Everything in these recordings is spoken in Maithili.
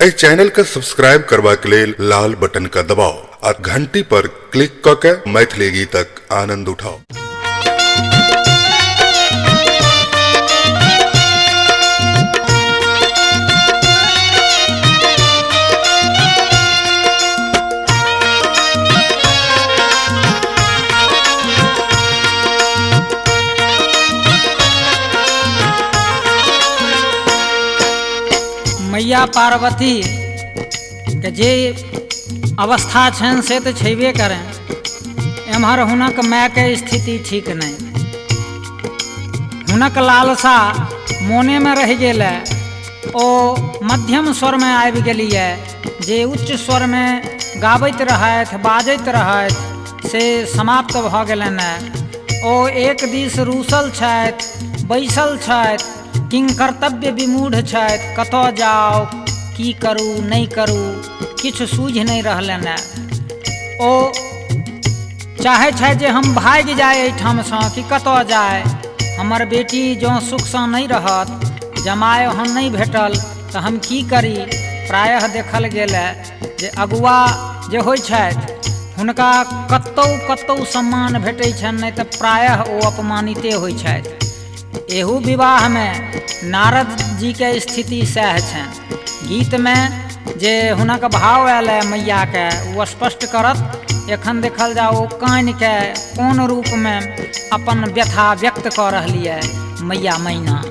एहि चैनल के सब्सक्राइब करबाक लेल लाल बटन के दबाउ आ घंटी पर क्लिक क के मैथिली गीतक आनंद उठाउ। मैया पार्वती के जे अवस्था छनि से तऽ छेबे करें, एम्हर हुनक मायके स्थिति ठीक नहीं। हुनक लालसा मोने में रहि गेल है, ओ मध्यम स्वर में आबि गेलियै, जे उच्च स्वर में गाबैत रहथि बाजैत रहथि से समाप्त भऽ गेलनि हेँ। ओ एक दिस रूसल छथि, बैसल छथि, किंकर्तव्य विमूढ़ छथि, कतऽ जाउ, की करू नहि करू, किछु सूझि नहि रहलनि हेँ। ओ चाहै छथि जे हम भागि जाइ एहिठामसँ कि कतऽ जाय, हमर बेटी जँ सुखसँ नहि रहत, जमाय ओहन नहि भेटल तऽ हम की करी। प्रायः देखल गेल है जे अगुआ जे होइ छथि हुनका कतौ कतौ सम्मान भेटै छनि, नहि तऽ प्रायः ओ अपमानिते होइ छथि। एहू विवाहमे नारद जीके स्थिति सएह छनि। गीतमे जे हुनक भाव आयल है मैयाके ओ स्पष्ट करत। एखन देखल जाओ ओ कानिके कोन रूपमे अपन व्यथा व्यक्त कऽ रहली है मैया मैना।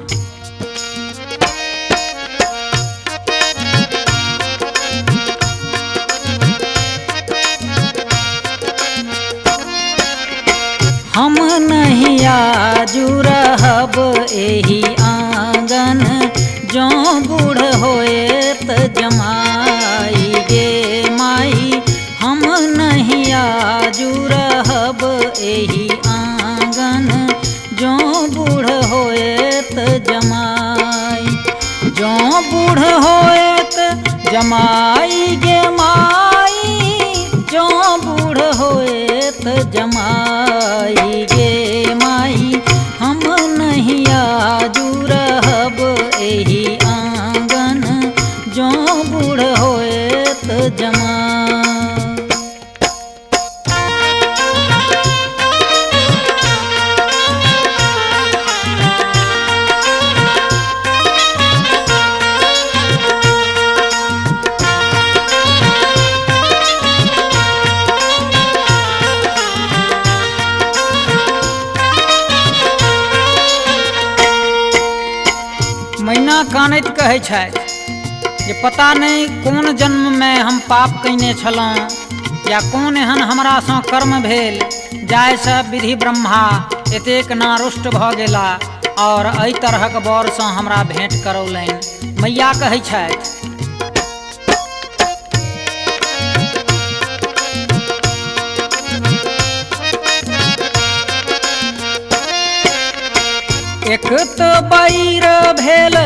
हम नहीं आजू रहब एहि आंगन, जँ बूढ़ होएत जमाई गे माई। हम नहीं आजू रहब एहि आंगन, जँ बूढ़ होएत जमाई, जँ बूढ़ होएत जमाई गे माई, जँ बूढ़ होएत जमाई गे माई। हम नहीं आजू रहब एहि आंगन, जँ बूढ़ होएत जमाई। मैना कानैत कहै छथि जे पता नहि कोन जन्ममे हम पाप कयने छलहुँ या कोन एहन हमरासँ कर्म भेल जाहिसँ विधि ब्रह्मा एतेक नारुष्ट भऽ गेला और एहि तरहक वरसँ हमरा भेंट करौलनि। मैया कहै छथि, एक तो बैर भेल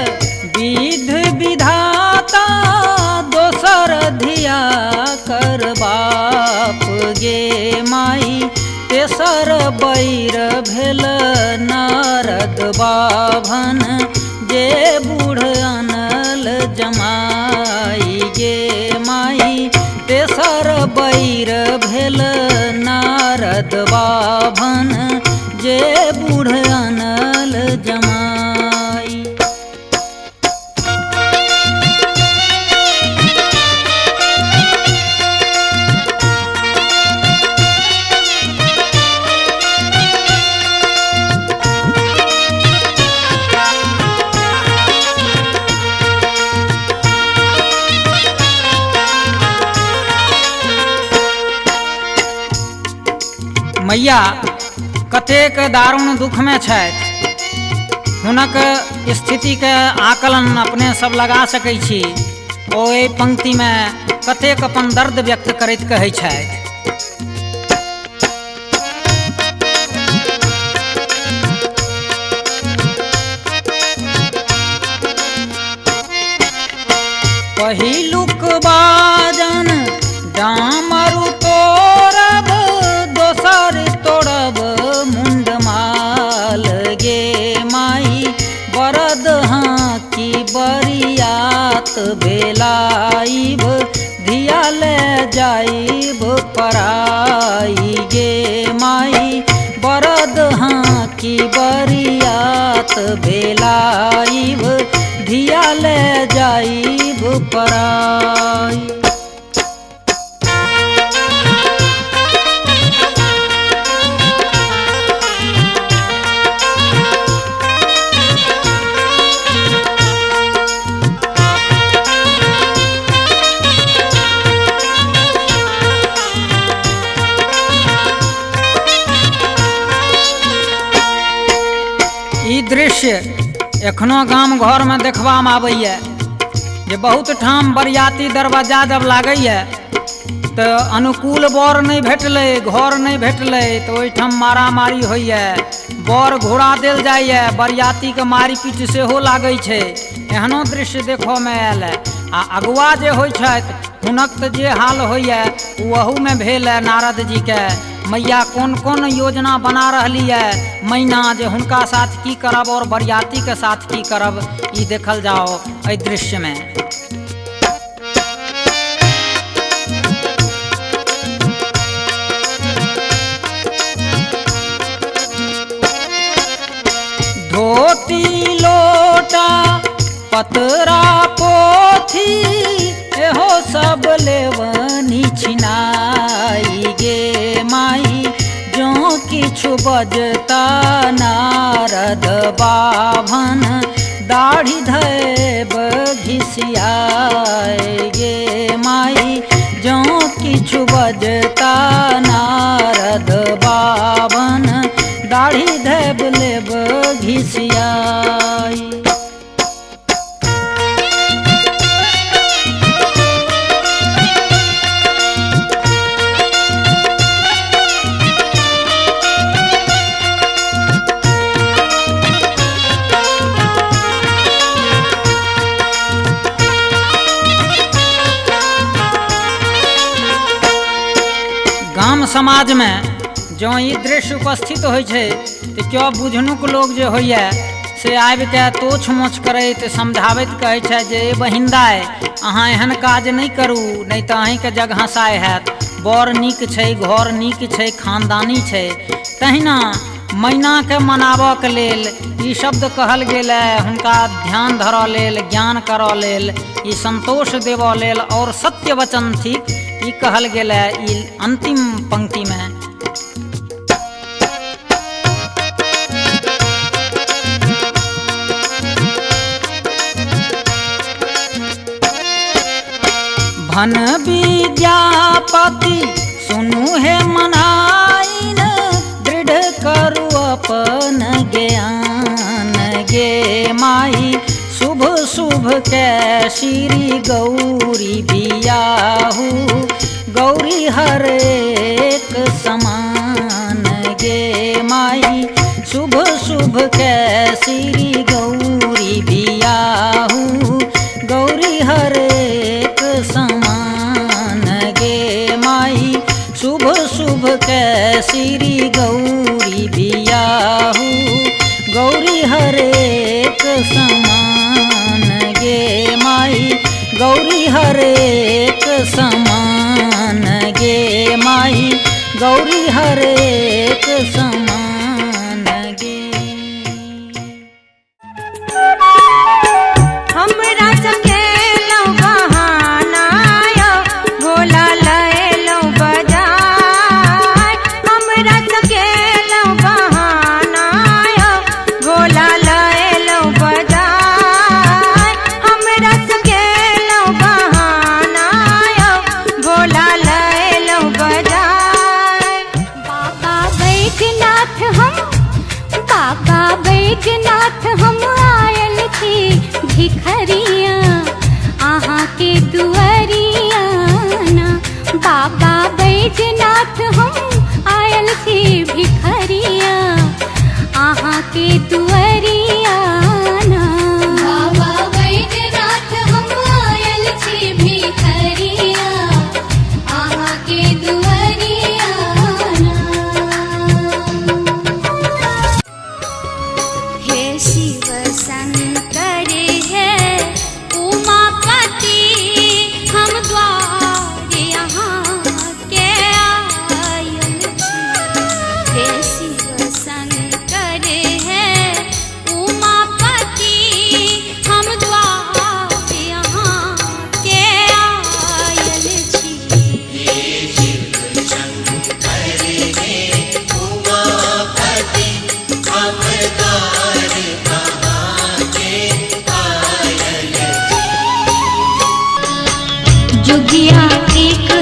विध विधाता, दोसर धिया कर बाप गे माई। तेसर बैर भेल नारद बाभन, जे बूढ़ अनल जमाई गे माई। तेसर बैर भेल नारद बाभन, जे बूढ़ अनल जमाई। मैया कतेक दारुण दुखमे छथि, हुनक स्थितिके आकलन अपने सब लगा सकै छी। ओ एहि पंक्तिमे कतेक अपन दर्द व्यक्त करैत कहै छथि। पहिलुक बाजन डामरु तोड़ब, दोसर तोड़ब मुंडमाल गे माई। बरद हाँ की बरियात भेलाइब धिया ले जाइब पराई गे माई बरद हाँ की बरियात भेलाइब धिया ले जाइब पराई। ई दृश्य एखनो गाम घर में देखबामे आबैए जे बहुत ठाम बरियाती दरवाजा जब लागैए तऽ अनुकूल बर नहि भेटलै, घर नहि भेटलै तऽ ओहिठाम मारामारी होइए, बर घोड़ा देल जाइए, बरियातीके मारि पीट सेहो लागै छै। एहनो दृश्य देखऽमे आयल है। आ अगुआ जे होइ छथि हुनक तऽ जे हाल होइए ओ अहूमे भेल है। नारद जीके मैया कोन कोन योजना बना रहली है मैना जे हुनका साथ की करब और बरियाती के साथ की करब, ई देखल जाओ एहि दृश्य में। धोती लोटा पतरा पोथी एहो सब लेवनी छिनाई गे माई जो किछु बजता नारद बाभन दाढ़ी धैब घिसियाए गे माई जो किछु बजता नारद बाभन दाढ़ी धैब लेब घिसियाई। गाम समाज में जो ई दृश्य उपस्थित होइ छै तऽ केओ बुझनुक लोग जे होइए से आबिके तोछ मोछ करैत समझाबैत कहै छै जे ए बहिन दाइ अहाँ एहन काज नहि करू, नहि तऽ अहीँके जग हँसाय हैत। बड़ नीक छै, घर नीक छै, खानदानी छै। तहिना मैनाके मनाबऽके लेल ई शब्द कहल गेल है, हुनका ध्यान धरऽ लेल, ज्ञान करऽ लेल, ई संतोष देबऽ लेल और सत्य वचन थिक ई कहल गेल है ई अंतिम पंक्ति में। भन विद्यापति सुनु हे मनाइन दृढ़ करू अपन ज्ञान गे माई शुभ शुभ के श्री गौरी बियाहू गौरी हर एक समान गे माई शुभ शुभ के श्री गौरी बियाहू गौरी हर एक समान गे माई शुभ शुभ के श्री गौरी बियाहू गौरी हर एक समान गे माई गौरी हर एक समान गे माई गौरी हर एक समान गे। हमरा सकेलौ बहाना यौ भोला लएलौ बजाय। हमरा सकेलौ बहाना यौ भोला लएलौ बजाय। हमरा सकेलौ बहाना यौ भोला लएलौ बजाय। बाबा बैजनाथ हम, बाबा बैजनाथ हम आयल छी भिखरिया अहाँ के दुआरिया ना। बाबा बैजनाथ हम आयल छी भिखरिया अहाँ के दुआरिया ना। बाबा बैजनाथ हम आयल छी भिखरिया अहाँ के दुआरिया ना। हे शिव शंकर हे उमापति। जोगिया एक।